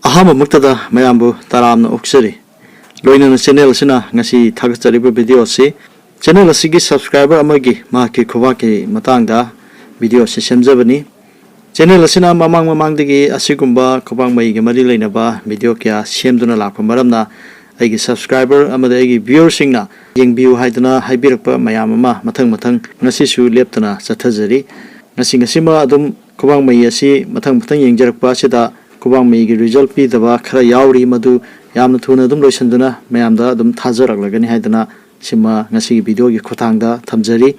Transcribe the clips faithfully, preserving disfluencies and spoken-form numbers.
ꯑꯍꯥꯟꯕꯃꯛꯇꯗ ꯃꯌꯥꯝꯕꯨ ꯇꯔꯥꯝꯅ ꯑꯣꯛꯆꯔꯤ꯫ ꯂꯣꯏꯅꯅ ꯆꯦꯅꯦꯜ ꯑꯁꯤꯅ ꯉꯁꯤ ꯊꯥꯒꯠꯆꯔꯤꯕ ꯚꯤꯗꯤꯑꯣ ꯑꯁꯤ ꯆꯦꯅꯦꯜ ꯑꯁꯤꯒꯤ ꯁꯕꯁꯀ꯭ꯔꯥꯏꯕꯔ ꯑꯃꯒꯤ ꯃꯍꯥꯛꯀꯤ ꯈꯨꯕꯥꯛꯀꯤ ꯃꯇꯥꯡꯗ ꯚꯤꯗꯤꯑꯣ ꯑꯁꯤ ꯁꯦꯝꯖꯕꯅꯤ꯫ ꯆꯦꯅꯦꯜ ꯑꯁꯤꯅ ꯃꯃꯥꯡ ꯃꯃꯥꯡꯗꯒꯤ ꯑꯁꯤꯒꯨꯝꯕ ꯈꯨꯕꯥꯛ ꯃꯩꯒꯤ ꯃꯔꯤ ꯂꯩꯅꯕ ꯚꯤꯗꯤꯑꯣ ꯀꯌꯥ ꯁꯦꯝꯗꯨꯅ ꯂꯥꯛꯄ ꯃꯔꯝꯅ ꯑꯩꯒꯤ ꯁꯕꯁꯀ꯭ꯔꯥꯏꯕꯔ ꯑꯃꯗꯤ ꯑꯩꯒꯤ ꯚ꯭ꯌꯨꯋꯔꯁꯤꯡꯅ ꯌꯦꯡꯕꯤꯌꯨ ꯍꯥꯏꯗꯨꯅ ꯍꯥꯏꯕꯤꯔꯛꯄ ꯃꯌꯥꯝ ꯑꯃ ꯃꯊꯪ ꯃꯊꯪ ꯉꯁꯤꯁꯨ ꯂꯦꯞꯇꯅ ꯆꯠꯊꯖꯔꯤ꯫ ꯉꯁꯤ ꯉꯁꯤꯃ ꯑꯗꯨꯝ ꯈꯨꯕꯥꯛ ꯃꯩ ꯑꯁꯤ ꯃꯊꯪ ꯃꯊꯪ ꯌꯦꯡꯖꯔꯛꯄ ꯑꯁꯤꯗ ꯈꯨꯕꯥꯛ ꯃꯩꯒꯤ ꯔꯤꯖꯜ ꯄꯤꯗꯕ ꯈꯔ ꯌꯥꯎꯔꯤ, ꯃꯗꯨ ꯌꯥꯝꯅ ꯊꯨꯅ ꯑꯗꯨꯝ ꯂꯣꯏꯁꯤꯟꯗꯨꯅ ꯃꯌꯥꯝꯗ ꯑꯗꯨꯝ ꯊꯥꯖꯔꯛꯂꯒꯅꯤ ꯍꯥꯏꯗꯅ ꯁꯤꯃ ꯉꯁꯤꯒꯤ ꯚꯤꯗꯤꯑꯣꯒꯤ ꯈꯨꯊꯥꯡꯗ ꯊꯝꯖꯔꯤ꯫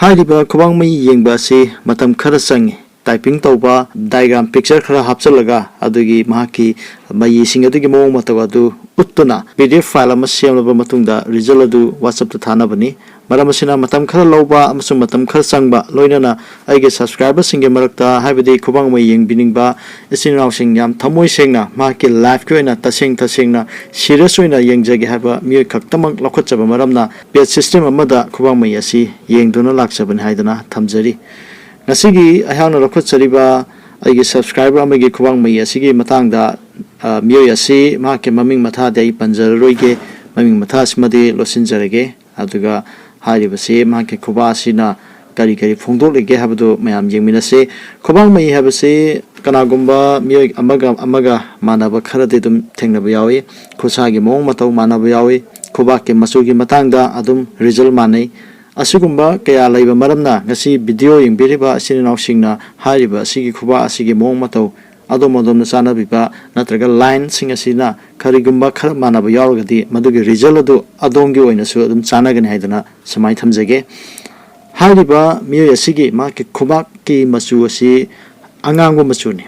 ꯍꯥꯏꯔꯤꯕ ꯈꯨꯕꯥꯛ ꯃꯩ ꯌꯦꯡꯕ ꯑꯁꯤ ꯃꯇꯝ ꯈꯔ ꯆꯪꯉꯤ꯫ ꯇꯥꯏꯄꯤꯡ ꯇꯧꯕ, ꯗꯥꯏꯒ꯭ꯔꯥꯝ ꯄꯤꯛꯆꯔ ꯈꯔ ꯍꯥꯞꯆꯤꯜꯂꯒ ꯑꯗꯨꯒꯤ ꯃꯍꯥꯛꯀꯤ ꯃꯌꯤꯁꯤꯡ ꯑꯗꯨꯒꯤ ꯃꯑꯣꯡ ꯃꯇꯧ ꯑꯗꯨ ꯎꯠꯇꯨꯅ ꯄꯤ ꯗꯤ ꯑꯦꯐ ꯐꯥꯏꯜ ꯑꯃ ꯁꯦꯝꯂꯕ ꯃꯇꯨꯡꯗ ꯔꯤꯖꯜ ꯑꯗꯨ ꯋꯥꯆꯞꯇ ꯊꯥꯅꯕꯅꯤ꯫ ꯃꯔꯝ ꯑꯁꯤꯅ ꯃꯇꯝ ꯈꯔ ꯂꯧꯕ ꯑꯃꯁꯨꯡ ꯃꯇꯝ ꯈꯔ ꯆꯪꯕ, ꯂꯣꯏꯅꯅ ꯑꯩꯒꯤ ꯁꯕꯁꯀ꯭ꯔꯥꯏꯕꯔꯁꯤꯡꯒꯤ ꯃꯔꯛꯇ, ꯍꯥꯏꯕꯗꯤ ꯈꯨꯕꯥꯛ ꯃꯩ ꯌꯦꯡꯕꯤꯅꯤꯡꯕ ꯏꯆꯤꯟ ꯏꯅꯥꯎꯁꯤꯡ ꯌꯥꯝ ꯊꯃꯣꯏ ꯁꯦꯡꯅ ꯃꯍꯥꯛꯀꯤ ꯂꯥꯏꯐꯀꯤ ꯑꯣꯏꯅ ꯇꯁꯦꯡ ꯇꯁꯦꯡꯅ ꯁꯤꯔꯤꯌꯁ ꯑꯣꯏꯅ ꯌꯦꯡꯖꯒꯦ ꯍꯥꯏꯕ ꯃꯤꯑꯣꯏ ꯈꯛꯇꯃꯛ ꯂꯧꯈꯠꯆꯕ ꯃꯔꯝꯅ ꯄꯦꯠ ꯁꯤꯁꯇꯦꯝ ꯑꯃꯗ ꯈꯨꯕꯥꯛ ꯃꯩ ꯑꯁꯤ ꯌꯦꯡꯗꯨꯅ ꯂꯥꯛꯆꯕꯅꯤ ꯍꯥꯏꯗꯅ ꯊꯝꯖꯔꯤ꯫ ꯉꯁꯤꯒꯤ ꯑꯩꯍꯥꯛꯅ ꯂꯧꯈꯠꯆꯔꯤꯕ ꯑꯩꯒꯤ ꯁꯕꯁꯀ꯭ꯔꯥꯏꯕꯔ ꯑꯃꯒꯤ ꯈꯨꯕꯥꯛ ꯃꯩ ꯑꯁꯤꯒꯤ ꯃꯇꯥꯡꯗ, ꯑ, ꯃꯤꯑꯣꯏ ꯑꯁꯤ ꯃꯍꯥꯛꯀꯤ ꯃꯃꯤꯡ ꯃꯊꯥꯗꯤ ꯑꯩ ꯄꯟꯖꯔꯔꯣꯏꯒꯦ, ꯃꯃꯤꯡ ꯃꯊꯥꯁꯤꯃꯗꯤ ꯂꯣꯠꯁꯤꯟꯖꯔꯒꯦ꯫ ꯑꯗꯨꯒ ꯍꯥꯏꯔꯤꯕꯁꯤ ꯃꯍꯥꯛꯀꯤ ꯈꯨꯕꯥꯛ ꯑꯁꯤꯅ ꯀꯔꯤ ꯀꯔꯤ ꯐꯣꯡꯗꯣꯛꯂꯤꯒꯦ ꯍꯥꯏꯕꯗꯨ ꯃꯌꯥꯝ ꯌꯦꯡꯃꯤꯟꯅꯁꯤ꯫ ꯈꯨꯕꯥꯛ ꯃꯩ ꯍꯥꯏꯕꯁꯤ ꯀꯅꯥꯒꯨꯝꯕ ꯃꯤꯑꯣꯏ ꯑꯃꯒ ꯑꯃꯒ ꯃꯥꯟꯅꯕ ꯈꯔꯗꯤ ꯑꯗꯨꯝ ꯊꯦꯡꯅꯕ ꯌꯥꯎꯏ꯫ ꯈꯨꯠꯁꯥꯒꯤ ꯃꯑꯣꯡ ꯃꯇꯧ ꯃꯥꯟꯅꯕ ꯌꯥꯎꯏ꯫ ꯈꯨꯕꯥꯛꯀꯤ ꯃꯆꯨꯒꯤ ꯃꯇꯥꯡꯗ ꯑꯗꯨꯝ ꯔꯤꯖꯜ ꯃꯥꯟꯅꯩ꯫ ꯑꯁꯤꯒꯨꯝꯕ ꯀꯌꯥ ꯂꯩꯕ ꯃꯔꯝꯅ ꯉꯁꯤ ꯚꯤꯗꯤꯑꯣ ꯌꯦꯡꯕꯤꯔꯤꯕ ꯏꯆꯤꯟ ꯏꯅꯥꯎꯁꯤꯡꯅ ꯍꯥꯏꯔꯤꯕ ꯑꯁꯤꯒꯤ ꯈꯨꯕꯥꯛ ꯑꯁꯤꯒꯤ ꯃꯑꯣꯡ ꯃꯇꯧ ꯑꯗꯣꯝ ꯑꯗꯣꯝꯅ ꯆꯥꯟꯅꯕꯤꯕ ꯅꯠꯇ꯭ꯔꯒ ꯂꯥꯏꯟꯁꯤꯡ ꯑꯁꯤꯅ ꯀꯔꯤꯒꯨꯝꯕ ꯈꯔ ꯃꯥꯟꯅꯕ ꯌꯥꯎꯔꯒꯗꯤ ꯃꯗꯨꯒꯤ ꯔꯤꯖꯜ ꯑꯗꯨ ꯑꯗꯣꯝꯒꯤ ꯑꯣꯏꯅꯁꯨ ꯑꯗꯨꯝ ꯆꯥꯟꯅꯒꯅꯤ ꯍꯥꯏꯗꯅ ꯁꯨꯃꯥꯏꯅ ꯊꯝꯖꯒꯦ꯫ ꯍꯥꯏꯔꯤꯕ ꯃꯤꯑꯣꯏ ꯑꯁꯤꯒꯤ ꯃꯍꯥꯛꯀꯤ ꯈꯨꯕꯥꯛꯀꯤ ꯃꯆꯨ ꯑꯁꯤ ꯑꯉꯥꯡꯕ ꯃꯆꯨꯅꯤ꯫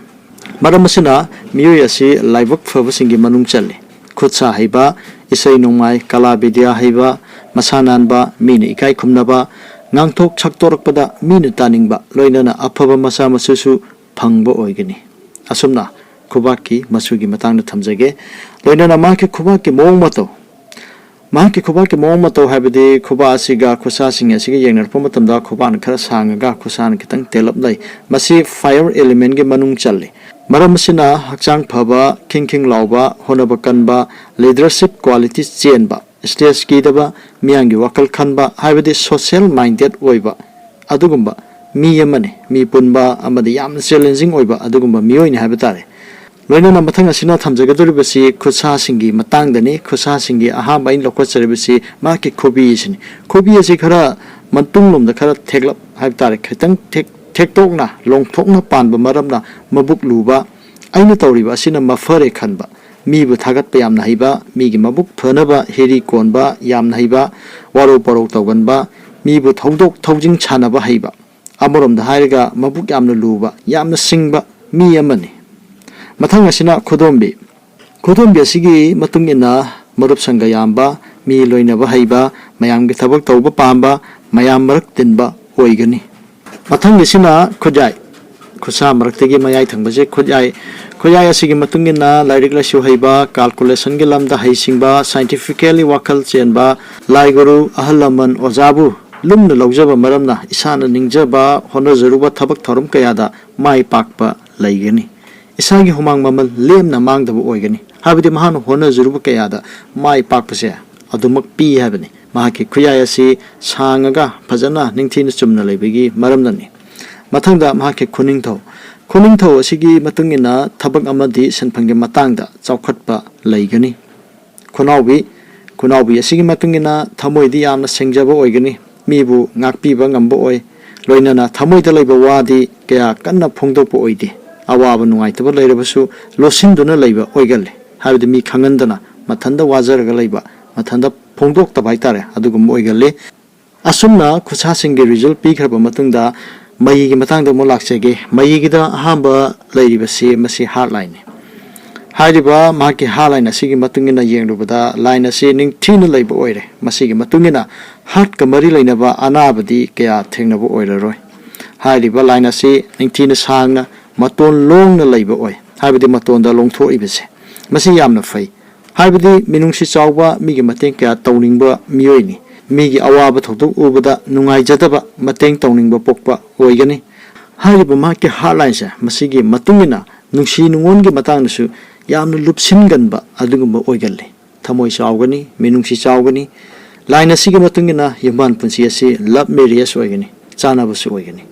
ꯃꯔꯝ ꯑꯁꯤꯅ ꯃꯤꯑꯣꯏ ꯑꯁꯤ ꯂꯥꯏꯕꯛ ꯐꯕꯁꯤꯡꯒꯤ ꯃꯅꯨꯡ ꯆꯜꯂꯤ꯫ ꯈꯨꯠ ꯁꯥ ꯍꯩꯕ, ꯏꯁꯩ ꯅꯣꯡꯃꯥꯏ, ꯀꯂꯥ ꯕꯤꯗ꯭ꯌꯥ ꯍꯩꯕ, ꯃꯁꯥ ꯅꯥꯟꯕ, ꯃꯤꯅ ꯏꯀꯥꯏ ꯈꯨꯝꯅꯕ, ꯉꯥꯡꯊꯣꯛ ꯁꯛꯇꯣꯔꯛꯄꯗ ꯃꯤꯅ ꯇꯥꯅꯤꯡꯕ, ꯂꯣꯏꯅꯅ ꯑꯐꯕ ꯃꯆꯥ ꯃꯁꯨꯁꯨ ꯐꯪꯕ ꯑꯣꯏꯒꯅꯤ꯫ ꯑꯁꯨꯝꯅ ꯈꯨꯕꯥꯛꯀꯤ ꯃꯆꯨꯒꯤ ꯃꯇꯥꯡꯗ ꯊꯝꯖꯒꯦ꯫ ꯂꯣꯏꯅꯅ ꯃꯍꯥꯛꯀꯤ ꯈꯨꯕꯥꯛꯀꯤ ꯃꯑꯣꯡ ꯃꯇꯧ, ꯃꯍꯥꯛꯀꯤ ꯈꯨꯕꯥꯛꯀꯤ ꯃꯑꯣꯡ ꯃꯇꯧ, ꯍꯥꯏꯕꯗꯤ ꯈꯨꯕꯥꯛ ꯑꯁꯤꯒ ꯈꯨꯠꯁꯥꯁꯤꯡ ꯑꯁꯤꯒ ꯌꯦꯡꯅꯔꯛꯄ ꯃꯇꯝꯗ ꯈꯨꯕꯥꯛꯅ ꯈꯔ ꯁꯥꯡꯉꯒ ꯈꯨꯠꯁꯥꯅ ꯈꯤꯇꯪ ꯇꯦꯜꯂꯞ ꯂꯩ꯫ ꯃꯁꯤ fire elementꯀꯤ ꯃꯅꯨꯡ ꯆꯜꯂꯤ꯫ ꯃꯔꯝ ꯑꯁꯤꯅ ꯍꯛꯆꯥꯡ ꯐꯕ, ꯈꯤꯡ ꯈꯤꯡ ꯂꯥꯎꯕ, ꯍꯣꯠꯅꯕ ꯀꯟꯕ, leadership quality ꯆꯦꯟꯕ, stage ꯀꯤꯗꯕ, ꯃꯤꯌꯥꯝꯒꯤ ꯋꯥꯈꯜ ꯈꯟꯕ, ꯍꯥꯏꯕꯗꯤ social minded ꯑꯣꯏꯕ, ꯑꯗꯨꯒꯨꯝꯕ ꯃꯤ ꯑꯃꯅꯤ꯫ ꯃꯤ ꯄꯨꯟꯕ ꯑꯃꯗꯤ ꯌꯥꯝꯅ challenging ꯑꯣꯏꯕ ꯑꯗꯨꯒꯨꯝꯕ ꯃꯤꯑꯣꯏꯅꯤ ꯍꯥꯏꯕ ꯇꯥꯔꯦ꯫ ꯂꯣꯏꯅꯅ ꯃꯊꯪ ꯑꯁꯤꯅ ꯊꯝꯖꯒꯗꯧꯔꯤꯕꯁꯤ ꯈꯨꯠꯁꯥꯁꯤꯡꯒꯤ ꯃꯇꯥꯡꯗꯅꯤ꯫ ꯈꯨꯠꯁꯥꯁꯤꯡꯒꯤ ꯑꯍꯥꯟꯕ ꯑꯩꯅ ꯂꯧꯈꯠꯆꯔꯤꯕꯁꯤ ꯃꯍꯥꯛꯀꯤ ꯈꯨꯕꯤ ꯑꯁꯤꯅꯤ꯫ ꯈꯨꯕꯤ ꯑꯁꯤ ꯈꯔ ꯃꯇꯨꯡꯂꯣꯝꯗ ꯈꯔ ꯊꯦꯛꯂꯞ ꯍꯥꯏꯕ ꯇꯥꯔꯦ, ꯈꯤꯇꯪ ꯊꯦꯛ-, ꯊꯦꯛꯇꯣꯛꯅ, ꯂꯣꯡꯊꯣꯛꯅ ꯄꯥꯟꯕ ꯃꯔꯝꯅ ꯃꯕꯨꯛ ꯂꯨꯕ, ꯑꯩꯅ ꯇꯧꯔꯤꯕ ꯑꯁꯤꯅ ꯃꯐꯔꯦ ꯈꯟꯕ, ꯃꯤꯕꯨ ꯊꯥꯒꯠꯄ ꯌꯥꯝꯅ ꯍꯩꯕ, ꯃꯤꯒꯤ ꯃꯕꯨꯛ ꯐꯅꯕ ꯍꯤꯔꯤ ꯀꯣꯟꯕ ꯌꯥꯝꯅ ꯍꯩꯕ, ꯋꯥꯔꯧ ꯄꯔꯧ ꯇꯧꯒꯟꯕ, ꯃꯤꯕꯨ ꯊꯧꯗꯣꯛ ꯊꯧꯖꯤꯟ ꯁꯥꯟꯅꯕ ꯍꯩꯕ, ꯑꯃꯔꯣꯝꯗ ꯍꯥꯏꯔꯒ ꯃꯕꯨꯛ ꯌꯥꯝꯅ ꯂꯨꯕ, ꯌꯥꯝꯅ ꯁꯤꯡꯕ ꯃꯤ ꯑꯃꯅꯤ꯫ ꯃꯊꯪ ꯑꯁꯤꯅ ꯈꯨꯗꯣꯝꯕꯤ꯫ ꯈꯨꯗꯣꯝꯕꯤ ꯑꯁꯤꯒꯤ ꯃꯇꯨꯡ ꯏꯟꯅ ꯃꯔꯨꯞ ꯁꯪꯒ ꯌꯥꯝꯕ, ꯃꯤ ꯂꯣꯏꯅꯕ ꯍꯩꯕ, ꯃꯌꯥꯝꯒꯤ ꯊꯕꯛ ꯇꯧꯕ ꯄꯥꯝꯕ, ꯃꯌꯥꯝ ꯃꯔꯛ ꯇꯤꯟꯕ ꯑꯣꯏꯒꯅꯤ꯫ ꯃꯊꯪꯒꯤꯁꯤꯅ ꯈꯨꯠꯌꯥꯏ꯫ ꯈꯨꯠꯁꯥ ꯃꯔꯛꯇꯒꯤ ꯃꯌꯥꯏ ꯊꯪꯕꯁꯦ ꯈꯨꯠꯌꯥꯏ꯫ ꯈꯨꯠꯌꯥꯏ ꯑꯁꯤꯒꯤ ꯃꯇꯨꯡ ꯏꯟꯅ ꯂꯥꯏꯔꯤꯛ ꯂꯥꯏꯁꯨ ꯍꯩꯕ, calculationꯒꯤ ꯂꯝꯗ ꯍꯩꯁꯤꯡꯕ, scientifically ꯋꯥꯈꯜ ꯆꯦꯟꯕ, ꯂꯥꯏ ꯒꯨꯔꯨ, ꯑꯍꯜ ꯂꯃꯟ, ꯑꯣꯖꯥꯕꯨ ꯂꯨꯝꯅ ꯂꯧꯖꯕ ꯃꯔꯝꯅ ꯏꯁꯥꯅ ꯅꯤꯡꯖꯕ, ꯍꯣꯠꯅꯖꯔꯨꯕ ꯊꯕꯛ ꯊꯧꯔꯝ ꯀꯌꯥꯗ ꯃꯥꯏ ꯄꯥꯛꯄ ꯂꯩꯒꯅꯤ꯫ ꯏꯁꯥꯒꯤ ꯍꯨꯃꯥꯡ ꯃꯃꯜ ꯂꯦꯝꯅ ꯃꯥꯡꯗꯕ ꯑꯣꯏꯒꯅꯤ꯫ ꯍꯥꯏꯕꯗꯤ ꯃꯍꯥꯛꯅ ꯍꯣꯠꯅꯖꯔꯨꯕ ꯀꯌꯥꯗ ꯃꯥꯏ ꯄꯥꯛꯄꯁꯦ ꯑꯗꯨꯃꯛ ꯄꯤ ꯍꯥꯏꯕꯅꯤ꯫ ꯃꯍꯥꯛꯀꯤ ꯈꯨꯠꯌꯥꯏ ꯑꯁꯤ ꯁꯥꯡꯉꯒ ꯐꯖꯅ ꯅꯤꯡꯊꯤꯅ ꯆꯨꯝꯅ ꯂꯩꯕꯒꯤ ꯃꯔꯝꯅꯅꯤ꯫ ꯃꯊꯪꯗ ꯃꯍꯥꯛꯀꯤ ꯈꯨꯅꯤꯡꯊꯧ꯫ ꯈꯨꯅꯤꯡꯊꯧ ꯑꯁꯤꯒꯤ ꯃꯇꯨꯡ ꯏꯟꯅ ꯊꯕꯛ ꯑꯃꯗꯤ ꯁꯤꯟꯐꯝꯒꯤ ꯃꯇꯥꯡꯗ ꯆꯥꯎꯈꯠꯄ ꯂꯩꯒꯅꯤ꯫ ꯈꯨꯅꯥꯎꯕꯤ꯫ ꯈꯨꯅꯥꯎꯕꯤ ꯑꯁꯤꯒꯤ ꯃꯇꯨꯡ ꯏꯟꯅ ꯊꯃꯣꯏꯗꯤ ꯌꯥꯝꯅ ꯁꯦꯡꯖꯕ ꯑꯣꯏꯒꯅꯤ꯫ ꯃꯤꯕꯨ ꯉꯥꯛꯄꯤꯕ ꯉꯝꯕ ꯑꯣꯏ꯫ ꯂꯣꯏꯅꯅ ꯊꯃꯣꯏꯗ ꯂꯩꯕ ꯋꯥꯗꯤ ꯀꯌꯥ ꯀꯟꯅ ꯐꯣꯡꯗꯣꯛꯄ ꯑꯣꯏꯗꯦ꯫ ꯑꯋꯥꯕ ꯅꯨꯡꯉꯥꯏꯇꯕ ꯂꯩꯔꯕꯁꯨ ꯂꯣꯠꯁꯤꯟꯗꯨꯅ ꯂꯩꯕ ꯑꯣꯏꯒꯜꯂꯤ꯫ ꯍꯥꯏꯕꯗꯤ ꯃꯤ ꯈꯪꯍꯟꯗꯅ ꯃꯊꯟꯇ ꯋꯥꯖꯔꯒ ꯂꯩꯕ, ꯃꯊꯟꯇ ꯐꯣꯡꯗꯣꯛꯇꯕ ꯍꯥꯏꯇꯥꯔꯦ, ꯑꯗꯨꯒꯨꯝꯕ ꯑꯣꯏꯒꯜꯂꯤ꯫ ꯑꯁꯨꯝꯅ ꯈꯨꯠꯁꯥꯁꯤꯡꯒꯤ result ꯄꯤꯈ꯭ꯔꯕ ꯃꯇꯨꯡꯗ ꯃꯌꯤꯒꯤ ꯃꯇꯥꯡꯗ ꯑꯃꯨꯛ ꯂꯥꯛꯆꯒꯦ꯫ ꯃꯌꯤꯒꯤꯗ ꯑꯍꯥꯟꯕ ꯂꯩꯔꯤꯕꯁꯤ ꯃꯁꯤ heart lineꯅꯤ꯫ ꯍꯥꯏꯔꯤꯕ ꯃꯍꯥꯛꯀꯤ heart line ꯑꯁꯤꯒꯤ ꯃꯇꯨꯡ ꯏꯟꯅ ꯌꯦꯡꯂꯨꯕꯗ line ꯑꯁꯤ ꯅꯤꯡꯊꯤꯅ ꯂꯩꯕ ꯑꯣꯏꯔꯦ꯫ ꯃꯁꯤꯒꯤ ꯃꯇꯨꯡ ꯏꯟꯅ heartꯀ ꯃꯔꯤ ꯂꯩꯅꯕ ꯑꯅꯥꯕꯗꯤ ꯀꯌꯥ ꯊꯦꯡꯅꯕ ꯑꯣꯏꯔꯔꯣꯏ꯫ ꯍꯥꯏꯔꯤꯕ line ꯑꯁꯤ ꯅꯤꯡꯊꯤꯅ ꯁꯥꯡꯅ ꯃꯇꯣꯟ ꯂꯣꯡꯅ ꯂꯩꯕ ꯑꯣꯏ, ꯍꯥꯏꯕꯗꯤ ꯃꯇꯣꯟꯗ ꯂꯣꯡꯊꯣꯛꯏꯕꯁꯦ꯫ ꯃꯁꯤ ꯌꯥꯝꯅ ꯐꯩ꯫ ꯍꯥꯏꯕꯗꯤ ꯃꯤꯅꯨꯡꯁꯤ ꯆꯥꯎꯕ, ꯃꯤꯒꯤ ꯃꯇꯦꯡ ꯀꯌꯥ ꯇꯧꯅꯤꯡꯕ ꯃꯤꯑꯣꯏꯅꯤ꯫ ꯃꯤꯒꯤ ꯑꯋꯥꯕ ꯊꯧꯗꯣꯛ ꯎꯕꯗ ꯅꯨꯡꯉꯥꯏꯖꯗꯕ, ꯃꯇꯦꯡ ꯇꯧꯅꯤꯡꯕ ꯄꯣꯛꯄ ꯑꯣꯏꯒꯅꯤ꯫ ꯍꯥꯏꯔꯤꯕ ꯃꯍꯥꯛꯀꯤ ꯍꯥꯔꯠ ꯂꯥꯏꯟꯁꯦ, ꯃꯁꯤꯒꯤ ꯃꯇꯨꯡ ꯏꯟꯅ ꯅꯨꯡꯁꯤ ꯅꯨꯡꯉꯣꯟꯒꯤ ꯃꯇꯥꯡꯗꯁꯨ ꯌꯥꯝꯅ ꯂꯨꯞꯁꯤꯟꯒꯟꯕ ꯑꯗꯨꯒꯨꯝꯕ ꯑꯣꯏꯒꯜꯂꯤ꯫ ꯊꯃꯣꯏ ꯆꯥꯎꯒꯅꯤ, ꯃꯤꯅꯨꯡꯁꯤ ꯆꯥꯎꯒꯅꯤ꯫ ꯂꯥꯏꯟ ꯑꯁꯤꯒꯤ ꯃꯇꯨꯡ ꯏꯟꯅ ꯌꯨꯝꯕꯥꯟ ꯄꯨꯟꯁꯤ ꯑꯁꯤ ꯂꯞ ꯃꯦꯔꯤꯌꯦꯖ ꯑꯣꯏꯒꯅꯤ, ꯆꯥꯅꯕꯁꯨ ꯑꯣꯏꯒꯅꯤ꯫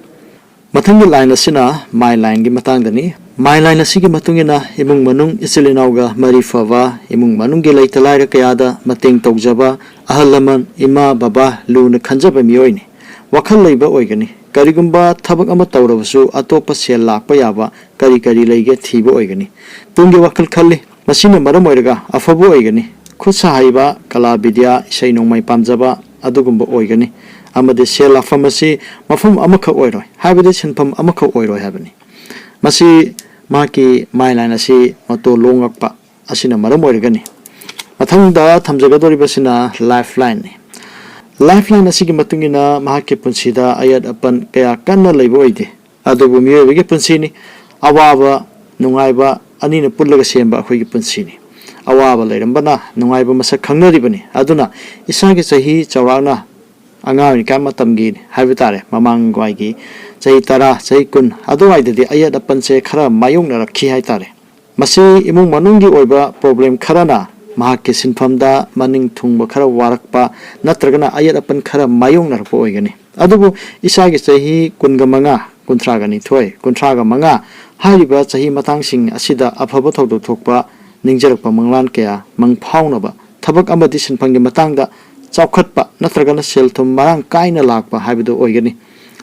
ꯃꯊꯪꯒꯤ ꯂꯥꯏꯟ ꯑꯁꯤꯅ ꯃꯥꯏ ꯂꯥꯏꯟꯒꯤ ꯃꯇꯥꯡꯗꯅꯤ꯫ ꯃꯥꯏ ꯂꯥꯏꯟ ꯑꯁꯤꯒꯤ ꯃꯇꯨꯡ ꯏꯟꯅ ꯏꯃꯨꯡ ꯃꯅꯨꯡ, ꯏꯆꯤꯜ ꯏꯅꯥꯎꯒ ꯃꯔꯤ ꯐꯕ, ꯏꯃꯨꯡ ꯃꯅꯨꯡꯒꯤ ꯂꯩꯇ ꯂꯥꯏꯔ ꯀꯌꯥꯗ ꯃꯇꯦꯡ ꯇꯧꯖꯕ, ꯑꯍꯜ ꯂꯃꯟ, ꯏꯃꯥ ꯕꯕꯥ ꯂꯨꯅ ꯈꯟꯖꯕ ꯃꯤꯑꯣꯏꯅꯤ꯫ ꯋꯥꯈꯜ ꯂꯩꯕ ꯑꯣꯏꯒꯅꯤ꯫ ꯀꯔꯤꯒꯨꯝꯕ ꯊꯕꯛ ꯑꯃ ꯇꯧꯔꯕꯁꯨ ꯑꯇꯣꯞꯄ ꯁꯦꯜ ꯂꯥꯛꯄ ꯌꯥꯕ ꯀꯔꯤ ꯀꯔꯤ ꯂꯩꯒꯦ ꯊꯤꯕ ꯑꯣꯏꯒꯅꯤ꯫ ꯇꯨꯡꯒꯤ ꯋꯥꯈꯜ ꯈꯜꯂꯤ꯫ ꯃꯁꯤꯅ ꯃꯔꯝ ꯑꯣꯏꯔꯒ ꯑꯐꯕ ꯑꯣꯏꯒꯅꯤ꯫ ꯈꯨꯠ ꯁꯥ ꯍꯩꯕ, ꯀꯂꯥ ꯕꯤꯗ꯭ꯌꯥ, ꯏꯁꯩ ꯅꯣꯡꯃꯥꯏ ꯄꯥꯝꯖꯕ ꯑꯗꯨꯒꯨꯝꯕ ꯑꯣꯏꯒꯅꯤ꯫ ꯑꯃꯗꯤ ꯁꯦꯜ ꯂꯥꯛꯐꯝ ꯑꯁꯤ ꯃꯐꯝ ꯑꯃꯈꯛ ꯑꯣꯏꯔꯣꯏ, ꯍꯥꯏꯕꯗꯤ ꯁꯤꯟꯐꯝ ꯑꯃꯈꯛ ꯑꯣꯏꯔꯣꯏ ꯍꯥꯏꯕꯅꯤ꯫ ꯃꯁꯤ ꯃꯍꯥꯛꯀꯤ ꯃꯥꯏ ꯂꯥꯏꯟ ꯑꯁꯤ ꯃꯇꯣ ꯂꯣꯉꯛꯄ ꯑꯁꯤꯅ ꯃꯔꯝ ꯑꯣꯏꯔꯒꯅꯤ꯫ ꯃꯊꯪꯗ ꯊꯝꯖꯒꯗꯧꯔꯤꯕꯁꯤꯅ ꯂꯥꯏꯐ ꯂꯥꯏꯟꯅꯤ꯫ ꯂꯥꯏꯐ ꯂꯥꯏꯟ ꯑꯁꯤꯒꯤ ꯃꯇꯨꯡ ꯏꯟꯅ ꯃꯍꯥꯛꯀꯤ ꯄꯨꯟꯁꯤꯗ ꯑꯌꯦꯠ ꯑꯄꯟ ꯀꯌꯥ ꯀꯟꯅ ꯂꯩꯕ ꯑꯣꯏꯗꯦ꯫ ꯑꯗꯨꯕꯨ ꯃꯤꯑꯣꯏꯕꯒꯤ ꯄꯨꯟꯁꯤꯅꯤ꯫ ꯑꯋꯥꯕ, ꯅꯨꯡꯉꯥꯏꯕ ꯑꯅꯤꯅ ꯄꯨꯜꯂꯒ ꯁꯦꯝꯕ ꯑꯩꯈꯣꯏꯒꯤ ꯄꯨꯟꯁꯤꯅꯤ꯫ ꯑꯋꯥꯕ ꯂꯩꯔꯝꯕꯅ ꯅꯨꯡꯉꯥꯏꯕ ꯃꯁꯛ ꯈꯪꯅꯔꯤꯕꯅꯤ꯫ ꯑꯗꯨꯅ ꯏꯁꯥꯒꯤ ꯆꯍꯤ ꯆꯥꯎꯔꯥꯛꯅ ꯑꯉꯥꯡ ꯑꯣꯏꯔꯤꯀꯥꯟ ꯃꯇꯝꯒꯤ ꯍꯥꯏꯕ ꯇꯥꯔꯦ, ꯃꯃꯥꯡꯋꯥꯏꯒꯤ ꯆꯍꯤ ꯇꯔꯥ, ꯆꯍꯤ ꯀꯨꯟ ꯑꯗꯨꯋꯥꯏꯗꯗꯤ ꯑꯌꯦꯠ ꯑꯄꯟꯁꯦ ꯈꯔ ꯃꯥꯌꯣꯛꯅꯔꯛꯈꯤ ꯍꯥꯏ ꯇꯥꯔꯦ꯫ ꯃꯁꯤ ꯏꯃꯨꯡ ꯃꯅꯨꯡꯒꯤ ꯑꯣꯏꯕ ꯄ꯭ꯔꯣꯕ꯭ꯂꯦꯝ ꯈꯔꯅ ꯃꯍꯥꯛꯀꯤ ꯁꯤꯟꯐꯝꯗ ꯃꯅꯤꯡ ꯊꯨꯡꯕ ꯈꯔ ꯋꯥꯔꯛꯄ ꯅꯠꯇ꯭ꯔꯒꯅ ꯑꯌꯦꯠ ꯑꯄꯟ ꯈꯔ ꯃꯥꯌꯣꯛꯅꯔꯛꯄ ꯑꯣꯏꯒꯅꯤ꯫ ꯑꯗꯨꯕꯨ ꯏꯁꯥꯒꯤ ꯆꯍꯤ ꯀꯨꯟꯒ ꯃꯉꯥ, ꯀꯨꯟꯊ꯭ꯔꯥꯒ ꯅꯤꯊꯣꯏ, ꯀꯨꯟꯊ꯭ꯔꯥꯒ ꯃꯉꯥ ꯍꯥꯏꯔꯤꯕ ꯆꯍꯤ ꯃꯇꯥꯡꯁꯤꯡ ꯑꯁꯤꯗ ꯑꯐꯕ ꯊꯧꯗꯣꯛ ꯊꯣꯛꯄ, ꯅꯤꯡꯖꯔꯛꯄ ꯃꯪꯂꯥꯟ ꯀꯌꯥ ꯃꯪ ꯐꯥꯎꯅꯕ, ꯊꯕꯛ ꯑꯃꯗꯤ ꯁꯤꯟꯐꯝꯒꯤ ꯃꯇꯥꯡꯗ ꯆꯥꯎꯈꯠꯄ ꯅꯠꯇ꯭ꯔꯒꯅ ꯁꯦꯜ ꯊꯨꯝ ꯃꯔꯥꯡ ꯀꯥꯏꯅ ꯂꯥꯛꯄ ꯍꯥꯏꯕꯗꯨ ꯑꯣꯏꯒꯅꯤ꯫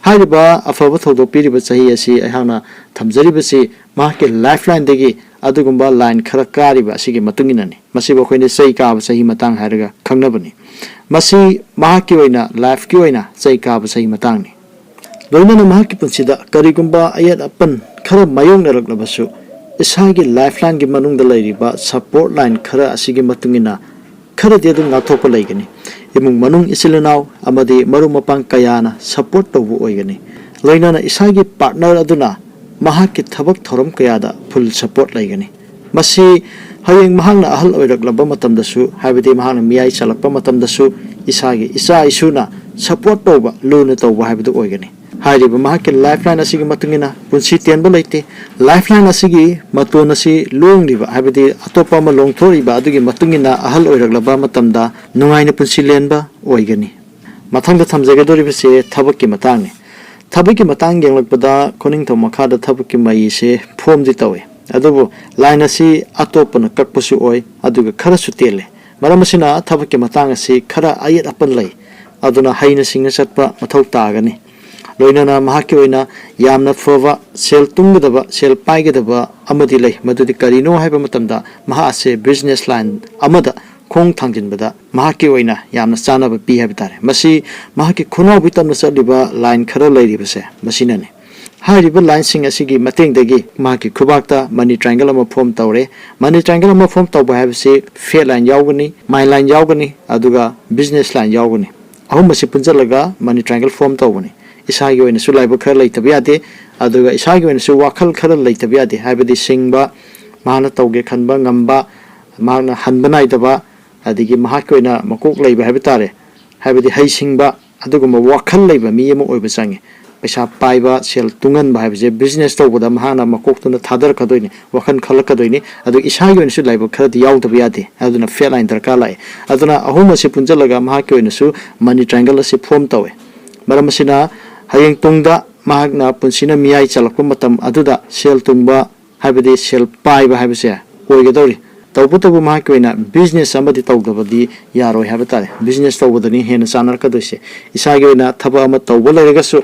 ꯍꯥꯏꯔꯤꯕ ꯑꯐꯕ ꯊꯧꯗꯣꯛ ꯄꯤꯔꯤꯕ ꯆꯍꯤ ꯑꯁꯤ ꯑꯩꯍꯥꯛꯅ ꯊꯝꯖꯔꯤꯕꯁꯤ ꯃꯍꯥꯛꯀꯤ ꯂꯥꯏꯐ ꯂꯥꯏꯟꯗꯒꯤ ꯑꯗꯨꯒꯨꯝꯕ ꯂꯥꯏꯟ ꯈꯔ ꯀꯥꯔꯤꯕ ꯑꯁꯤꯒꯤ ꯃꯇꯨꯡ ꯏꯟꯅꯅꯤ꯫ ꯃꯁꯤꯕꯨ ꯑꯩꯈꯣꯏꯅ ꯆꯩ ꯀꯥꯕ ꯆꯍꯤ ꯃꯇꯥꯡ ꯍꯥꯏꯔꯒ ꯈꯪꯅꯕꯅꯤ꯫ ꯃꯁꯤ ꯃꯍꯥꯛꯀꯤ ꯑꯣꯏꯅ ꯂꯥꯏꯐꯀꯤ ꯑꯣꯏꯅ ꯆꯩ ꯀꯥꯕ ꯆꯍꯤ ꯃꯇꯥꯡꯅꯤ꯫ ꯂꯣꯏꯅꯅ ꯃꯍꯥꯛꯀꯤ ꯄꯨꯟꯁꯤꯗ ꯀꯔꯤꯒꯨꯝꯕ ꯑꯌꯦꯠ ꯑꯄꯟ ꯈꯔ ꯃꯥꯌꯣꯛꯅꯔꯛꯂꯕꯁꯨ, ꯏꯁꯥꯒꯤ ꯂꯥꯏꯐ ꯂꯥꯏꯟꯒꯤ ꯃꯅꯨꯡꯗ ꯂꯩꯔꯤꯕ ꯁꯄꯣꯔꯠ ꯂꯥꯏꯟ ꯈꯔ ꯑꯁꯤꯒꯤ ꯃꯇꯨꯡ ꯏꯟꯅ ꯈꯔꯗꯤ ꯑꯗꯨꯝ ꯉꯥꯛꯊꯣꯛꯄ ꯂꯩꯒꯅꯤ꯫ ꯏꯃꯨꯡ ꯃꯅꯨꯡ, ꯏꯆꯤꯜ ꯏꯅꯥꯎ ꯑꯃꯗꯤ ꯃꯔꯨꯞ ꯃꯄꯥꯡ ꯀꯌꯥꯅ ꯁꯄꯣꯔꯠ ꯇꯧꯕ ꯑꯣꯏꯒꯅꯤ꯫ ꯂꯣꯏꯅꯅ ꯏꯁꯥꯒꯤ ꯄꯥꯔꯠꯅꯔ ꯑꯗꯨꯅ ꯃꯍꯥꯛꯀꯤ ꯊꯕꯛ ꯊꯧꯔꯝ ꯀꯌꯥꯗ ꯐꯨꯜ ꯁꯄꯣꯔꯠ ꯂꯩꯒꯅꯤ꯫ ꯃꯁꯤ ꯍꯌꯦꯡ ꯃꯍꯥꯛꯅ ꯑꯍꯜ ꯑꯣꯏꯔꯛꯂꯕ ꯃꯇꯝꯗꯁꯨ, ꯍꯥꯏꯕꯗꯤ ꯃꯍꯥꯛꯅ ꯃꯤꯌꯥꯏ ꯆꯜꯂꯛꯄ ꯃꯇꯝꯗꯁꯨ, ꯏꯁꯥꯒꯤ ꯏꯆꯥ ꯏꯁꯨꯅ ꯁꯄꯣꯔꯠ ꯇꯧꯕ, ꯂꯨꯅ ꯇꯧꯕ ꯍꯥꯏꯕꯗꯨ ꯑꯣꯏꯒꯅꯤ꯫ ꯍꯥꯏꯔꯤꯕ ꯃꯍꯥꯛꯀꯤ ꯂꯥꯏꯐ ꯂꯥꯏꯟ ꯑꯁꯤꯒꯤ ꯃꯇꯨꯡ ꯏꯟꯅ ꯄꯨꯟꯁꯤ ꯇꯦꯟꯕ ꯂꯩꯇꯦ꯫ ꯂꯥꯏꯐ ꯂꯥꯏꯟ ꯑꯁꯤꯒꯤ ꯃꯇꯣꯟ ꯑꯁꯤ ꯂꯣꯡꯂꯤꯕ, ꯍꯥꯏꯕꯗꯤ ꯑꯇꯣꯞꯄ ꯑꯃ ꯂꯣꯡꯊꯣꯛꯏꯕ ꯑꯗꯨꯒꯤ ꯃꯇꯨꯡ ꯏꯟꯅ ꯑꯍꯜ ꯑꯣꯏꯔꯛꯂꯕ ꯃꯇꯝꯗ ꯅꯨꯡꯉꯥꯏꯅ ꯄꯨꯟꯁꯤ ꯂꯦꯟꯕ ꯑꯣꯏꯒꯅꯤ꯫ ꯃꯊꯪꯗ ꯊꯝꯖꯒꯗꯧꯔꯤꯕꯁꯤ ꯊꯕꯛꯀꯤ ꯃꯇꯥꯡꯅꯤ꯫ ꯊꯕꯛꯀꯤ ꯃꯇꯥꯡ ꯌꯦꯡꯂꯛꯄꯗ ꯈꯨꯅꯤꯡꯊꯧ ꯃꯈꯥꯗ ꯊꯕꯛꯀꯤ ꯃꯩꯁꯦ ꯐꯣꯝꯗꯤ ꯇꯧꯏ, ꯑꯗꯨꯕꯨ ꯂꯥꯏꯟ ꯑꯁꯤ ꯑꯇꯣꯞꯄꯅ ꯀꯛꯄꯁꯨ ꯑꯣꯏ, ꯑꯗꯨꯒ ꯈꯔꯁꯨ ꯇꯦꯜꯂꯦ꯫ ꯃꯔꯝ ꯑꯁꯤꯅ ꯊꯕꯛꯀꯤ ꯃꯇꯥꯡ ꯑꯁꯤ ꯈꯔ ꯑꯌꯦꯠ ꯑꯄꯟ ꯂꯩ, ꯑꯗꯨꯅ ꯍꯩꯅ ꯁꯤꯡꯅ ꯆꯠꯄ ꯃꯊꯧ ꯇꯥꯒꯅꯤ꯫ ꯂꯣꯏꯅꯅ ꯃꯍꯥꯛꯀꯤ ꯑꯣꯏꯅ ꯌꯥꯝꯅ ꯐꯕ ꯁꯦꯜ ꯇꯨꯡꯒꯗꯕ, ꯁꯦꯜ ꯄꯥꯏꯒꯗꯕ ꯑꯃꯗꯤ ꯂꯩ꯫ ꯃꯗꯨꯗꯤ ꯀꯔꯤꯅꯣ ꯍꯥꯏꯕ ꯃꯇꯝꯗ, ꯃꯍꯥꯛ ꯑꯁꯦ ꯕꯤꯖꯤꯅꯦꯁ ꯂꯥꯏꯟ ꯑꯃꯗ ꯈꯣꯡ ꯊꯥꯡꯖꯤꯟꯕꯗ ꯃꯍꯥꯛꯀꯤ ꯑꯣꯏꯅ ꯌꯥꯝꯅ ꯆꯥꯅꯕ ꯄꯤ ꯍꯥꯏꯕ ꯇꯥꯔꯦ꯫ ꯃꯁꯤ ꯃꯍꯥꯛꯀꯤ ꯈꯨꯅꯥꯎꯕꯤ ꯇꯝꯅ ꯆꯠꯂꯤꯕ ꯂꯥꯏꯟ ꯈꯔ ꯂꯩꯔꯤꯕꯁꯦ ꯃꯁꯤꯅꯅꯤ꯫ ꯍꯥꯏꯔꯤꯕ ꯂꯥꯏꯟꯁꯤꯡ ꯑꯁꯤꯒꯤ ꯃꯇꯦꯡꯗꯒꯤ ꯃꯍꯥꯛꯀꯤ ꯈꯨꯕꯥꯛꯇ ꯃꯅꯤ ꯇ꯭ꯔꯥꯏꯡꯒꯜ ꯑꯃ ꯐꯣꯝ ꯇꯧꯔꯦ꯫ ꯃꯅꯤ ꯇ꯭ꯔꯥꯏꯡꯒꯜ ꯑꯃ ꯐꯣꯝ ꯇꯧꯕ ꯍꯥꯏꯕꯁꯤ ꯐꯦꯠ ꯂꯥꯏꯟ ꯌꯥꯎꯒꯅꯤ, ꯃꯥꯏꯟ ꯂꯥꯏꯟ ꯌꯥꯎꯒꯅꯤ, ꯑꯗꯨꯒ ꯕꯤꯖꯤꯅꯦꯁ ꯂꯥꯏꯟ ꯌꯥꯎꯒꯅꯤ꯫ ꯑꯍꯨꯝ ꯑꯁꯤ ꯄꯨꯟꯁꯤꯜꯂꯒ ꯃꯅꯤ ꯇ꯭ꯔꯥꯏꯡꯒꯜ ꯐꯣꯝ ꯇꯧꯕꯅꯤ꯫ ꯏꯁꯥꯒꯤ ꯑꯣꯏꯅꯁꯨ ꯂꯥꯏꯕꯛ ꯈꯔ ꯂꯩꯇꯕ ꯌꯥꯗꯦ, ꯑꯗꯨꯒ ꯏꯁꯥꯒꯤ ꯑꯣꯏꯅꯁꯨ ꯋꯥꯈꯜ ꯈꯔ ꯂꯩꯇꯕ ꯌꯥꯗꯦ, ꯍꯥꯏꯕꯗꯤ ꯁꯤꯡꯕ, ꯃꯍꯥꯛꯅ ꯇꯧꯒꯦ ꯈꯟꯕ ꯉꯝꯕ, ꯃꯍꯥꯛꯅ ꯍꯟꯕ ꯅꯥꯏꯗꯕ, ꯑꯗꯒꯤ ꯃꯍꯥꯛꯀꯤ ꯑꯣꯏꯅ ꯃꯀꯣꯛ ꯂꯩꯕ ꯍꯥꯏꯕ ꯇꯥꯔꯦ, ꯍꯥꯏꯕꯗꯤ ꯍꯩꯁꯤꯡꯕ, ꯑꯗꯨꯒꯨꯝꯕ ꯋꯥꯈꯜ ꯂꯩꯕ ꯃꯤ ꯑꯃ ꯑꯣꯏꯕ ꯆꯪꯉꯤ꯫ ꯄꯩꯁꯥ ꯄꯥꯏꯕ, ꯁꯦꯜ ꯇꯨꯡꯍꯟꯕ ꯍꯥꯏꯕꯁꯦ ꯕꯤꯖꯤꯅꯦꯁ ꯇꯧꯕꯗ ꯃꯍꯥꯛꯅ ꯃꯀꯣꯛꯇꯨꯅ ꯊꯥꯗꯔꯛꯀꯗꯣꯏꯅꯤ, ꯋꯥꯈꯜ ꯈꯜꯂꯛꯀꯗꯣꯏꯅꯤ, ꯑꯗꯨꯒ ꯏꯁꯥꯒꯤ ꯑꯣꯏꯅꯁꯨ ꯂꯥꯏꯕꯛ ꯈꯔꯗꯤ ꯌꯥꯎꯗꯕ ꯌꯥꯗꯦ꯫ ꯑꯗꯨꯅ ꯐꯦꯠ ꯂꯥꯏꯟ ꯗꯔꯀꯥꯔ ꯂꯥꯛꯑꯦ꯫ ꯑꯗꯨꯅ ꯑꯍꯨꯝ ꯑꯁꯤ ꯄꯨꯟꯁꯤꯜꯂꯒ ꯃꯍꯥꯛꯀꯤ ꯑꯣꯏꯅꯁꯨ ꯃꯅꯤ ꯇ꯭ꯔꯥꯏꯡꯒꯜ ꯑꯁꯤ ꯐꯣꯝ ꯇꯧꯋꯦ꯫ ꯃꯔꯝ ꯑꯁꯤꯅ ꯍꯌꯦꯡ ꯇꯨꯡꯗ ꯃꯍꯥꯛꯅ ꯄꯨꯟꯁꯤꯅ ꯃꯤꯌꯥꯏ ꯆꯜꯂꯛꯄ ꯃꯇꯝ ꯑꯗꯨꯗ ꯁꯦꯜ ꯇꯨꯡꯕ, ꯍꯥꯏꯕꯗꯤ ꯁꯦꯜ ꯄꯥꯏꯕ ꯍꯥꯏꯕꯁꯦ ꯑꯣꯏꯒꯗꯧꯔꯤ꯫ ꯇꯧꯕꯇꯕꯨ ꯃꯍꯥꯛꯀꯤ ꯑꯣꯏꯅ ꯕꯤꯖꯤꯅꯦꯁ ꯑꯃꯗꯤ ꯇꯧꯗꯕꯗꯤ ꯌꯥꯔꯣꯏ ꯍꯥꯏꯕ ꯇꯥꯔꯦ꯫ ꯕꯤꯖꯤꯅꯦꯁ ꯇꯧꯕꯗꯅꯤ ꯍꯦꯟꯅ ꯆꯥꯟꯅꯔꯛꯀꯗꯣꯏꯁꯦ꯫ ꯏꯁꯥꯒꯤ ꯑꯣꯏꯅ ꯊꯕꯛ ꯑꯃ ꯇꯧꯕ ꯂꯩꯔꯒꯁꯨ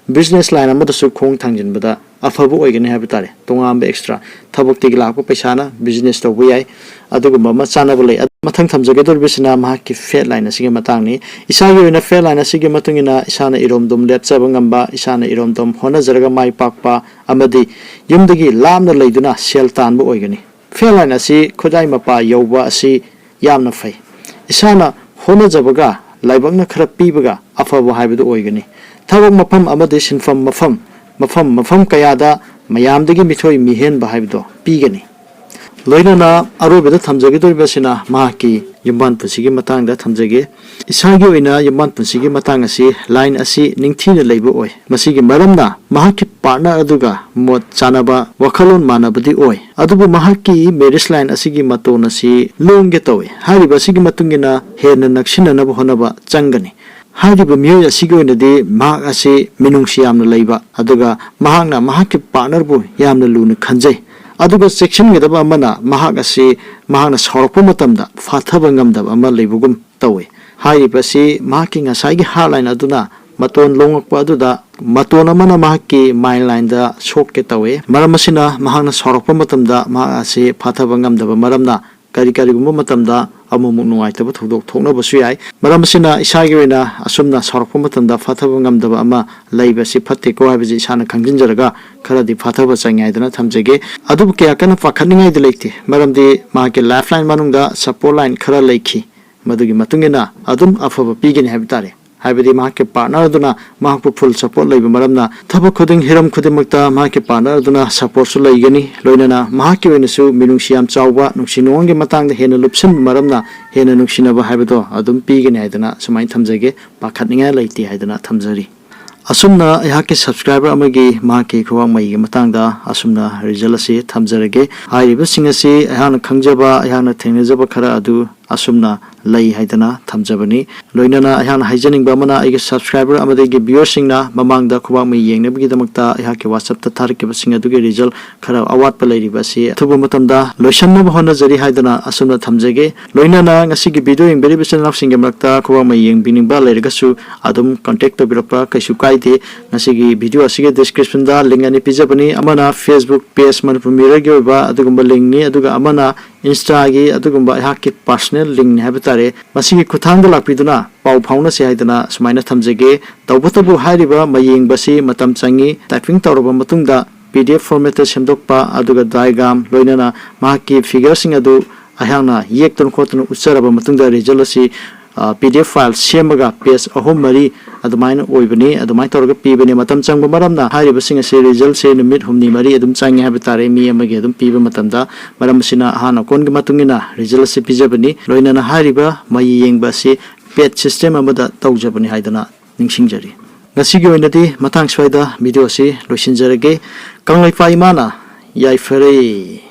ꯕꯤꯖꯤꯅꯦꯁ ꯂꯥꯏꯟ ꯑꯃꯗꯁꯨ ꯈꯣꯡ ꯊꯥꯡꯖꯤꯟꯕꯗ ꯑꯐꯕ ꯑꯣꯏꯒꯅꯤ ꯍꯥꯏꯕ ꯇꯥꯔꯦ꯫ ꯇꯣꯉꯥꯟꯕ ꯑꯦꯛꯁꯇ꯭ꯔꯥ ꯊꯕꯛꯇꯒꯤ ꯂꯥꯛꯄ ꯄꯩꯁꯥꯅ ꯕꯤꯖꯤꯅꯦꯁ ꯇꯧꯕ ꯌꯥꯏ꯫ ꯑꯗꯨꯒꯨꯝꯕ ꯑꯃ ꯆꯥꯟꯅꯕ ꯂꯩ꯫ ꯑꯗꯨ ꯃꯊꯪ ꯊꯝꯖꯒꯗꯧꯔꯤꯕꯁꯤꯅ ꯃꯍꯥꯛꯀꯤ ꯐꯦꯠ ꯂꯥꯏꯟ ꯑꯁꯤꯒꯤ ꯃꯇꯥꯡꯅꯤ꯫ ꯏꯁꯥꯒꯤ ꯑꯣꯏꯅ ꯐꯦꯠ ꯂꯥꯏꯟ ꯑꯁꯤꯒꯤ ꯃꯇꯨꯡ ꯏꯟꯅ ꯏꯁꯥꯅ ꯏꯔꯣꯝꯗꯣꯝ ꯂꯦꯞꯆꯕ ꯉꯝꯕ, ꯏꯁꯥꯅ ꯏꯔꯣꯝꯗꯣꯝ ꯍꯣꯠꯅꯖꯔꯒ ꯃꯥꯏ ꯄꯥꯛꯄ ꯑꯃꯗꯤ ꯌꯨꯝꯗꯒꯤ ꯂꯥꯞꯅ ꯂꯩꯗꯨꯅ ꯁꯦꯜ ꯇꯥꯟꯕ ꯑꯣꯏꯒꯅꯤ꯫ ꯐꯦꯠ ꯂꯥꯏꯟ ꯑꯁꯤ ꯈꯨꯖꯥꯏ ꯃꯄꯥ ꯌꯧꯕ ꯑꯁꯤ ꯌꯥꯝꯅ ꯐꯩ꯫ ꯏꯁꯥꯅ ꯍꯣꯠꯅꯖꯕꯒ ꯂꯥꯏꯕꯛꯅ ꯈꯔ ꯄꯤꯕꯒ ꯑꯐꯕ ꯍꯥꯏꯕꯗꯨ ꯑꯣꯏꯒꯅꯤ꯫ ꯊꯕꯛ ꯃꯐꯝ ꯑꯃꯗꯤ ꯁꯤꯟꯐꯝ ꯃꯐꯝ, ꯃꯐꯝ, ꯃꯐꯝ ꯀꯌꯥꯗ ꯃꯌꯥꯝꯗꯒꯤ ꯃꯤꯊꯣꯏ ꯃꯤꯍꯦꯟꯕ ꯍꯥꯏꯕꯗꯣ ꯄꯤꯒꯅꯤ꯫ ꯂꯣꯏꯅꯅ ꯑꯔꯣꯏꯕꯗ ꯊꯝꯖꯒꯗꯧꯔꯤꯕꯁꯤꯅ ꯃꯍꯥꯛꯀꯤ ꯌꯨꯝꯕꯥꯟ ꯄꯨꯟꯁꯤꯒꯤ ꯃꯇꯥꯡꯗ ꯊꯝꯖꯒꯦ꯫ ꯏꯁꯥꯒꯤ ꯑꯣꯏꯅ ꯌꯨꯝꯕꯥꯟ ꯄꯨꯟꯁꯤꯒꯤ ꯃꯇꯥꯡ ꯑꯁꯤ line ꯑꯁꯤ ꯅꯤꯡꯊꯤꯅ ꯂꯩꯕ ꯑꯣꯏ꯫ ꯃꯁꯤꯒꯤ ꯃꯔꯝꯅ ꯃꯍꯥꯛꯀꯤ partner ꯑꯗꯨꯒ ꯃꯣꯠ ꯆꯥꯅꯕ, ꯋꯥꯈꯜꯂꯣꯟ ꯃꯥꯟꯅꯕꯗꯤ ꯑꯣꯏ, ꯑꯗꯨꯕꯨ ꯃꯍꯥꯛꯀꯤ marriage line ꯑꯁꯤꯒꯤ ꯃꯇꯣꯟ ꯑꯁꯤ ꯂꯣꯡꯒꯦ ꯇꯧꯏ꯫ ꯍꯥꯏꯔꯤꯕ ꯑꯁꯤꯒꯤ ꯃꯇꯨꯡ ꯏꯟꯅ ꯍꯦꯟꯅ ꯅꯛꯁꯤꯟꯅꯅꯕ ꯍꯣꯠꯅꯕ ꯆꯪꯒꯅꯤ꯫ ꯍꯥꯏꯔꯤꯕ ꯃꯤꯑꯣꯏ ꯑꯁꯤꯒꯤ ꯑꯣꯏꯅꯗꯤ ꯃꯍꯥꯛ ꯑꯁꯤ ꯃꯤꯅꯨꯡꯁꯤ ꯌꯥꯝꯅ ꯂꯩꯕ, ꯑꯗꯨꯒ ꯃꯍꯥꯛꯅ ꯃꯍꯥꯛꯀꯤ partnerꯕꯨ ꯌꯥꯝꯅ ꯂꯨꯅ ꯈꯟꯖꯩ꯫ ꯑꯗꯨꯒ ꯆꯦꯛꯁꯤꯟꯒꯗꯕ ꯑꯃꯅ, ꯃꯍꯥꯛ ꯑꯁꯤ ꯃꯍꯥꯛꯅ ꯁꯥꯎꯔꯛꯄ ꯃꯇꯝꯗ ꯐꯥꯊꯕ ꯉꯝꯗꯕ ꯑꯃ ꯂꯩꯕꯒꯨꯝ ꯇꯧꯏ꯫ ꯍꯥꯏꯔꯤꯕ ꯑꯁꯤ ꯃꯍꯥꯛꯀꯤ ꯉꯁꯥꯏꯒꯤ heart line ꯑꯗꯨꯅ ꯃꯇꯣꯟ ꯂꯣꯡꯂꯛꯄ ꯑꯗꯨꯗ ꯃꯇꯣꯟ ꯑꯃꯅ ꯃꯍꯥꯛꯀꯤ mind lineꯗ ꯁꯣꯛꯀꯦ ꯇꯧꯏ꯫ ꯃꯔꯝ ꯑꯁꯤꯅ ꯃꯍꯥꯛꯅ ꯁꯥꯎꯔꯛꯄ ꯃꯇꯝꯗ ꯃꯍꯥꯛ ꯑꯁꯤ ꯐꯥꯊꯕ ꯉꯝꯗꯕ ꯃꯔꯝꯅ ꯀꯔꯤ ꯀꯔꯤꯒꯨꯝꯕ ꯃꯇꯝꯗ ꯑꯃꯨꯛ ꯑꯃꯨꯛ ꯅꯨꯡꯉꯥꯏꯇꯕ ꯊꯧꯗꯣꯛ ꯊꯣꯛꯅꯕꯁꯨ ꯌꯥꯏ꯫ ꯃꯔꯝ ꯑꯁꯤꯅ ꯏꯁꯥꯒꯤ ꯑꯣꯏꯅ ꯑꯁꯨꯝꯅ ꯁꯥꯎꯔꯛꯄ ꯃꯇꯝꯗ ꯐꯥꯊꯕ ꯉꯝꯗꯕ ꯑꯃ ꯂꯩꯕꯁꯤ ꯐꯠꯇꯦꯀꯣ ꯍꯥꯏꯕꯁꯤ ꯏꯁꯥꯅ ꯈꯪꯖꯤꯟꯖꯔꯒ ꯈꯔꯗꯤ ꯐꯥꯊꯕ ꯆꯪꯉꯤ ꯍꯥꯏꯗꯅ ꯊꯝꯖꯒꯦ꯫ ꯑꯗꯨꯕꯨ ꯀꯌꯥ ꯀꯟꯅ ꯄꯥꯈꯠꯅꯤꯡꯉꯥꯏꯗꯤ ꯂꯩꯇꯦ, ꯃꯔꯝꯗꯤ ꯃꯍꯥꯛꯀꯤ lifeline ꯃꯅꯨꯡꯗ support line ꯈꯔ ꯂꯩꯈꯤ꯫ ꯃꯗꯨꯒꯤ ꯃꯇꯨꯡ ꯏꯟꯅ ꯑꯗꯨꯝ ꯑꯐꯕ ꯄꯤꯒꯅꯤ ꯍꯥꯏꯕ ꯇꯥꯔꯦ꯫ ꯍꯥꯏꯕꯗꯤ ꯃꯍꯥꯛꯀꯤ partner ꯑꯗꯨꯅ ꯃꯍꯥꯛꯄꯨ full support ꯂꯩꯕ ꯃꯔꯝꯅ ꯊꯕꯛ ꯈꯨꯗꯤꯡ, ꯍꯤꯔꯝ ꯈꯨꯗꯤꯡꯃꯛꯇ ꯃꯍꯥꯛꯀꯤ partner ꯑꯗꯨꯅ supportꯁꯨ ꯂꯩꯒꯅꯤ꯫ ꯂꯣꯏꯅꯅ ꯃꯍꯥꯛꯀꯤ ꯑꯣꯏꯅꯁꯨ ꯃꯤꯅꯨꯡꯁꯤ ꯌꯥꯝ ꯆꯥꯎꯕ, ꯅꯨꯡꯁꯤ ꯅꯨꯡꯉꯣꯟꯒꯤ ꯃꯇꯥꯡꯗ ꯍꯦꯟꯅ ꯂꯨꯞꯁꯤꯟꯕ ꯃꯔꯝꯅ ꯍꯦꯟꯅ ꯅꯨꯡꯁꯤꯅꯕ ꯍꯥꯏꯕꯗꯣ ꯑꯗꯨꯝ ꯄꯤꯒꯅꯤ ꯍꯥꯏꯗꯅ ꯁꯨꯃꯥꯏꯅ ꯊꯝꯖꯒꯦ꯫ ꯄꯥꯈꯠꯅꯤꯡꯉꯥꯏ ꯂꯩꯇꯦ ꯍꯥꯏꯗꯅ ꯊꯝꯖꯔꯤ꯫ ꯑꯁꯨꯝꯅ ꯑꯩꯍꯥꯛꯀꯤ subscriber ꯑꯃꯒꯤ ꯃꯍꯥꯛꯀꯤ ꯈꯨꯕꯥꯛ ꯃꯩꯒꯤ ꯃꯇꯥꯡꯗ ꯑꯁꯨꯝꯅ result ꯑꯁꯤ ꯊꯝꯖꯔꯒꯦ꯫ ꯍꯥꯏꯔꯤꯕꯁꯤꯡ ꯑꯁꯤ ꯑꯩꯍꯥꯛꯅ ꯈꯪꯖꯕ, ꯑꯩꯍꯥꯛꯅ ꯊꯦꯡꯅꯖꯕ ꯈꯔ ꯑꯗꯨ ꯑꯁꯨꯝꯅ ꯂꯩ ꯍꯥꯏꯗꯅ ꯊꯝꯖꯕꯅꯤ꯫ ꯂꯣꯏꯅꯅ ꯑꯩꯍꯥꯛꯅ ꯍꯥꯏꯖꯅꯤꯡꯕ ꯑꯃꯅ, ꯑꯩꯒꯤ subscriber ꯑꯃꯗꯤ ꯑꯩꯒꯤ viewerꯁꯤꯡꯅ ꯃꯃꯥꯡꯗ ꯈꯨꯕꯥꯛ ꯃꯩ ꯌꯦꯡꯅꯕꯒꯤꯗꯃꯛꯇ ꯑꯩꯍꯥꯛꯀꯤ WhatsAppꯇ ꯊꯥꯔꯛꯈꯤꯕꯁꯤꯡ ꯑꯗꯨꯒꯤ result ꯈꯔ ꯑꯋꯥꯠꯄ ꯂꯩꯔꯤꯕ ꯑꯁꯤ ꯑꯊꯨꯕ ꯃꯇꯝꯗ ꯂꯣꯏꯁꯤꯟꯅꯕ ꯍꯣꯠꯅꯖꯔꯤ ꯍꯥꯏꯗꯅ ꯑꯁꯨꯝꯅ ꯊꯝꯖꯒꯦ꯫ ꯂꯣꯏꯅꯅ ꯉꯁꯤꯒꯤ video ꯌꯦꯡꯕꯤꯔꯤꯕ ꯏꯆꯤꯟ ꯏꯅꯥꯎꯁꯤꯡꯒꯤ ꯃꯔꯛꯇ ꯈꯨꯕꯥꯛ ꯃꯩ ꯌꯦꯡꯕꯤꯅꯤꯡꯕ ꯂꯩꯔꯒꯁꯨ ꯑꯗꯨꯝ contact ꯇꯧꯕꯤꯔꯛꯄ ꯀꯩꯁꯨ ꯀꯥꯏꯗꯦ꯫ ꯉꯁꯤꯒꯤ video ꯑꯁꯤꯒꯤ descriptionꯗ link ꯑꯅꯤ ꯄꯤꯖꯕꯅꯤ꯫ ꯑꯃꯅ Facebook page ꯃꯅꯤꯄꯨꯔ Mirrorꯒꯤ ꯑꯣꯏꯕ ꯑꯗꯨꯒꯨꯝꯕ linkꯅꯤ, ꯑꯗꯨꯒ ꯑꯃꯅ Instaꯒꯤ ꯑꯗꯨꯒꯨꯝꯕ ꯑꯩꯍꯥꯛꯀꯤ personal linkꯅꯤ ꯍꯥꯏꯕ ꯇꯥꯔꯦ꯫ ꯃꯁꯤꯒꯤ ꯈꯨꯠꯊꯥꯡꯗ ꯂꯥꯛꯄꯤꯗꯨꯅ ꯄꯥꯎ ꯐꯥꯎꯅꯁꯤ ꯍꯥꯏꯗꯅ ꯁꯨꯃꯥꯏꯅ ꯊꯝꯖꯒꯦ꯫ ꯇꯧꯕꯇꯕꯨ ꯍꯥꯏꯔꯤꯕ ꯃꯌꯦꯡꯕꯁꯤ ꯃꯇꯝ ꯆꯪꯏ꯫ Typing ꯇꯧꯔꯕ ꯃꯇꯨꯡꯗ PDF formatꯇ ꯁꯦꯝꯗꯣꯛꯄ, ꯑꯗꯨꯒ diagram ꯂꯣꯏꯅꯅ ꯃꯍꯥꯛꯀꯤ figureꯁꯤꯡ ꯑꯗꯨ ꯑꯩꯍꯥꯛꯅ ꯌꯦꯛꯇꯨꯅ ꯈꯣꯠꯇꯨꯅ ꯎꯠꯆꯔꯕ ꯃꯇꯨꯡꯗ result ꯑꯁꯤ ꯄꯤ ꯗꯤ ꯑꯦꯐ ꯐꯥꯏꯜ ꯁꯦꯝꯃꯒ ꯄꯦꯖ ꯑꯍꯨꯝ ꯃꯔꯤ ꯑꯗꯨꯃꯥꯏꯅ ꯑꯣꯏꯕꯅꯤ꯫ ꯑꯗꯨꯃꯥꯏꯅ ꯇꯧꯔꯒ ꯄꯤꯕꯅꯤ꯫ ꯃꯇꯝ ꯆꯪꯕ ꯃꯔꯝꯅ ꯍꯥꯏꯔꯤꯕꯁꯤꯡ ꯑꯁꯤ, ꯔꯤꯖꯜꯁꯦ ꯅꯨꯃꯤꯠ ꯍꯨꯝꯅꯤ ꯃꯔꯤ ꯑꯗꯨꯝ ꯆꯪꯉꯦ ꯍꯥꯏꯕ ꯇꯥꯔꯦ, ꯃꯤ ꯑꯃꯒꯤ ꯑꯗꯨꯝ ꯄꯤꯕ ꯃꯇꯝꯗ꯫ ꯃꯔꯝ ꯑꯁꯤꯅ ꯑꯍꯥꯟ ꯑꯀꯣꯟꯒꯤ ꯃꯇꯨꯡ ꯏꯟꯅ ꯔꯤꯖꯜ ꯑꯁꯤ ꯄꯤꯖꯕꯅꯤ꯫ ꯂꯣꯏꯅꯅ ꯍꯥꯏꯔꯤꯕ ꯃꯩ ꯌꯦꯡꯕ ꯑꯁꯤ ꯄꯦꯠ ꯁꯤꯁꯇꯦꯝ ꯑꯃꯗ ꯇꯧꯖꯕꯅꯤ ꯍꯥꯏꯗꯅ ꯅꯤꯡꯁꯤꯡꯖꯔꯤ꯫ ꯉꯁꯤꯒꯤ ꯑꯣꯏꯅꯗꯤ ꯃꯇꯥꯡ ꯁ꯭ꯋꯥꯏꯗ ꯚꯤꯗꯤꯑꯣ ꯑꯁꯤ ꯂꯣꯏꯁꯤꯟꯖꯔꯒꯦ꯫ ꯀꯪꯂꯩꯄꯥꯛ ꯏꯃꯥꯅ ꯌꯥꯏꯐꯔꯦ꯫